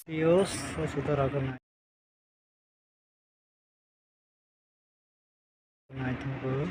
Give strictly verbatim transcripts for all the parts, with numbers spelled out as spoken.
Views, o suda ragana. Naithogo.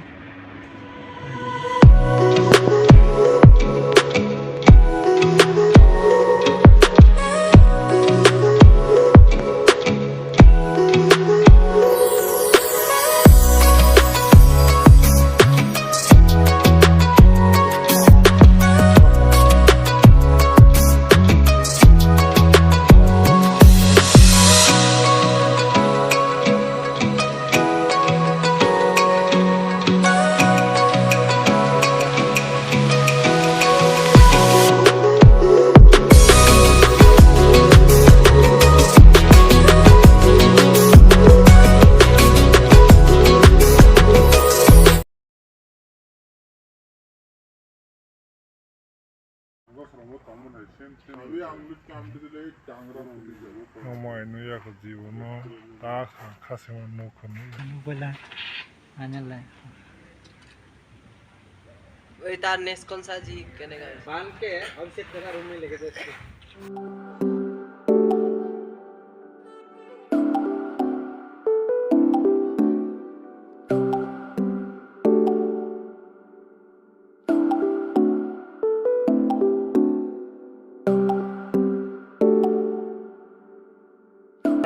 Omo ai nui ya kho jibo no ta kha, khasima nuk kho nui. Mobile anala. Wait, our next कौन सा जी कहने का है? बांध के अभिषेक तेरा रूम में लेके जा इसको।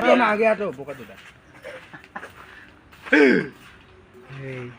Ayo na, age ato, boka duda. Hey.